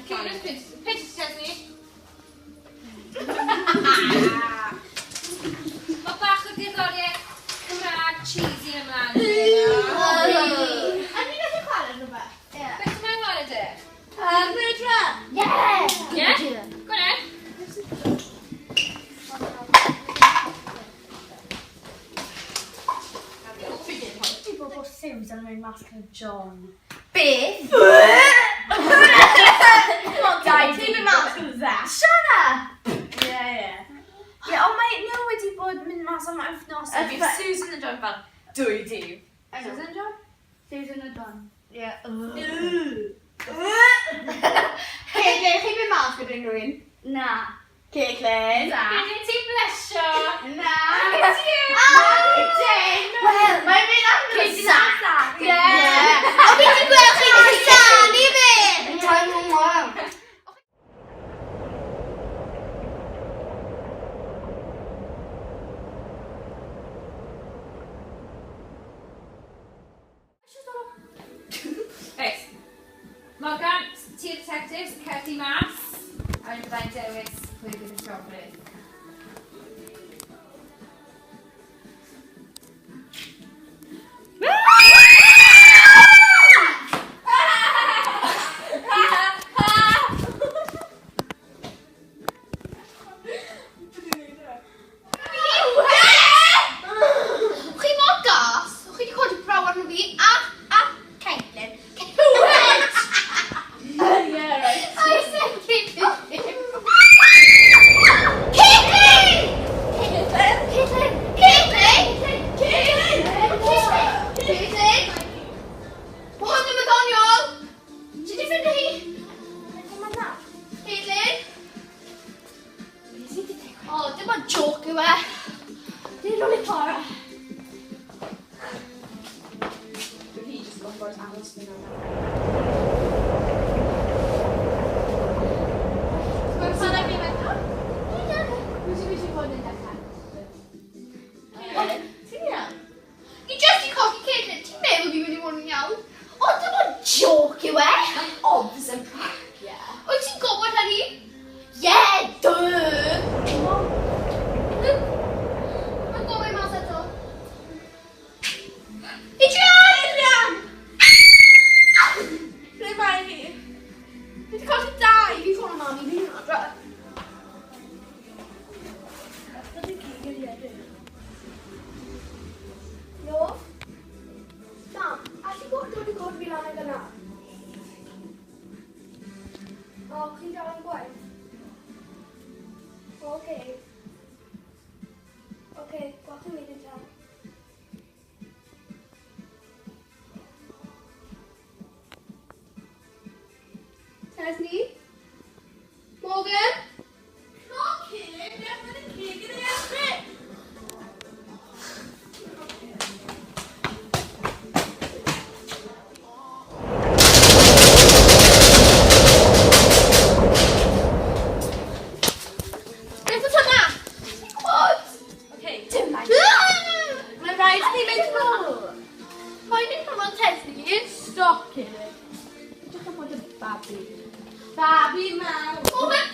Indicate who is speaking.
Speaker 1: Pinch Tesni. Mae bach o gerddoriaeth Cymraeg cheesy ymlaen.
Speaker 2: A ni'n gallu chwarae rhywbeth?
Speaker 1: Ie. Beth ti'n meddwl ar y de?
Speaker 2: Murderer! Yeah!
Speaker 1: Yeah? Go on then.
Speaker 3: Dwi'n gwybod bod Susan yn mynd mas gyda John.
Speaker 2: Beth?
Speaker 3: Dau,
Speaker 2: Ti'n mynd mas gyda Zach?
Speaker 3: Shut up! Yeah, yeah. Yeah, ond mae nhw wedi bod mynd mas am wythnosau. Bydd Susan a John fel 2 dydd. Susan and John?
Speaker 2: Susan a John.
Speaker 3: Yeah.
Speaker 2: Caitlin, chi'n mynd mas gyda unrhyw un?
Speaker 3: Na.
Speaker 2: Caitlin.
Speaker 1: Caitlin, ti'n blesio.
Speaker 2: Na.
Speaker 3: Caitlin!
Speaker 2: Wel, mae'n mynd allan gyda
Speaker 3: Caitlin
Speaker 2: Zach.
Speaker 3: Zach.
Speaker 2: Yeah. O, fi wedi gweld chi gyda Sani fe!
Speaker 1: Reit. Morgan, ti'r detectives, cerdd i mas. A wedyn byddai'n dewis pwy bydd y llofrudd.
Speaker 2: Chi mor gas, chi wedi codi braw arno fi a Caitlin. Clywed!
Speaker 3: Yeah, right.
Speaker 2: I said Caitlin. Caitlin! Caitlin! Caitlin! Caitlin! Caitlin! Caitlin! Mae hwn ddim yn ddoniol! Ti di ffindo hi? Caitlin? O, dim ond joke yw e. Dwi'n rôl i Clara.
Speaker 3: Dwi jyst gorfod aros fyna.
Speaker 2: Ti'n iawn? Ni jyst i colli Caitlin. Ti'n meddwl fi'n mynd i fod yn iawn? O, dim ond joke yw e.
Speaker 3: Mae'n obs yn prank, yeah.
Speaker 2: Wyt ti'n gwybod hynny? Yeah, duh! Mae'n gofyn mas eto. Adrian! Adrian!
Speaker 3: Ble mae hi? Fi wedi colli dau. Fi'n ffono mami, fi'n adre.
Speaker 2: No? Mam, allu bod dod i cod fi lan yn gynnar? O, chi'n dal yn gwaith? O, oce. Oce, gwach yn wedyn ta. Tesni? Morgan?
Speaker 3: Come on, Caitlin, beth yn y cig yn ei edrych?
Speaker 2: Beth oedd hwnna? Ti'n gwybod?
Speaker 3: Okay,
Speaker 2: Dim
Speaker 3: dim Mae'n rhaid i ni mynd nôl.
Speaker 2: Mae'n mynd hwnnw Tesni.
Speaker 3: Stop, Caitlin. Edrych am bod y babi. Babi mawr.
Speaker 2: O, fe'n